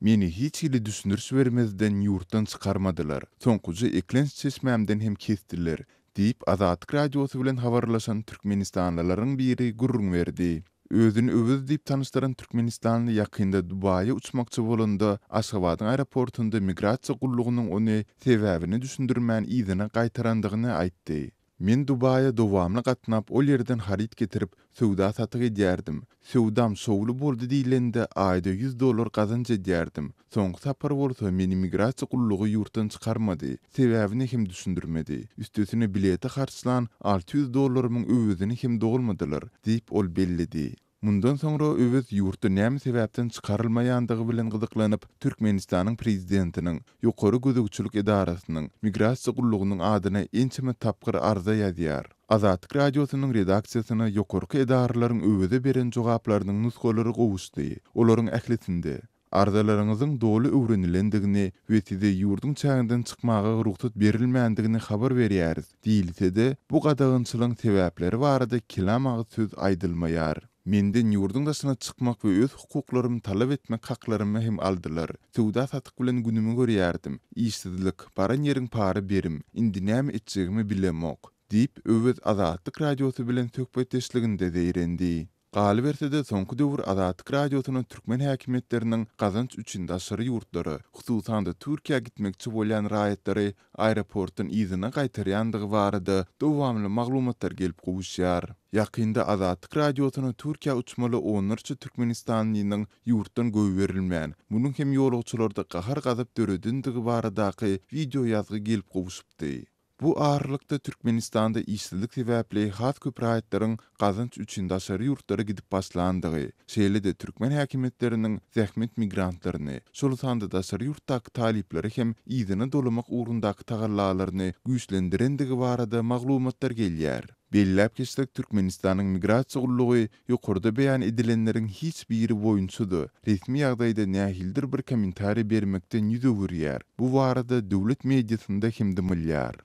Meni hiç hili düşündiriş bermezden ýurtdan çykarmadylar, soňkuja eklenç çeşmämden hem kesdiler diýip, Azatlyk Radiosy bilen habarlaşan türkmenistanlylaryň biri gürrüň berdi. Özüni Öwez diýip tanyşdyran türkmenistanly ýakynda Dubaýa uçmakçy bolanda, Aşgabadyň aeroportunda migrasiýa gullugynyň ony sebäbini düşündirmän yzyna gaýtarandygyny aýtdy. Men Dubaýa dowamly gatnap, ol ýerden haryt getirip, söwda-satyk edýärdim. Söwdam şowly boldy diýlende, aýda 100 dollar gazanç edýärdim. Soňky sapar bolsa meni migrasiýa gullugy ýurtdan çykarmady, sebäbini hem düşündirmedi. Üstesine bilete harçlan 600 dollarymyň öwezini hem dolmadylar, diýip, ol belledi. Mundan soňra Öwez ýurtda näme sebäpden çykarylmaýandygy bilen gyzyklanyp, Türkmenistanyň prezidentiniň, Ýokary gözegçilik edarasynyň, Migrasiýa gullugynyň adyna ençeme tapgyr arza ýazýar. Azatlyk Radiosynyň redaksiýasyna ýokarky edaralaryň Öweze beren jogaplarynyň nusgalary gowuşdy. Olaryň ählisinde, Arzalaryňyzyň doly öwrenilendigini we size ýurduň çäginden çykmaga rugsat berilmändigini habar berýäris diýilse-de, bu gadagançylygyň sebäpleri barada kelam agyz söz aýdylmaýar. Menden ýurduň daşyna çykmak we öz hukuklarymy talap etmek haklarymy hem aldylar. Söwda-satyk bilen günümi görýärdim. Işsizlik, baran ýeriň para berim. Indi näme etjegimi bilemok. Diýip, Öwez Azatlyk Radiosy bilen söhbetdeşliginde zeýrendi. Galyberse-de, soňky döwür Azatlyk Radiosyna türkmen häkimiýetleriniň gazanç üçin daşary ýurtlara, hususan-da Türkiýä gitmekçi bolýan raýatlary aeroportdan yzyna gaýtarýandygy barada dowamly maglumatlar gelip gowuşýar. Ýakynda Azatlyk Radiosyna Türkiýä uçmaly onlarça türkmenistanlynyň ýurtdan goýberilmän, munuň hem ýolagçylarda gahar-gazap döredendigi baradaky wideoýazgy gelip gowşupdy. Bu aralykda, Türkmenistanda işsizlik sebäpli has köp raýatlaryň gazanç üçin daşary ýurtlara gidip başlandygy, şeýle-de türkmen häkimiýetleriniň zähmet migrantlaryny, şol sanda daşary ýurtdaky talyplary hem yzyna dolamak ugrundaky tagallalaryny güýçlendirendigi barada maglumatlar gelýär. Belläp geçsek, Türkmenistanyň Migrasiýa gullugy ýokarda beýan edilenleriň hiç biri boýunça-da resmi ýagdaýda nähilidir bir kommentariý bermekden ýüz öwürýär, bu barada döwlet mediasynda hem dymylýar.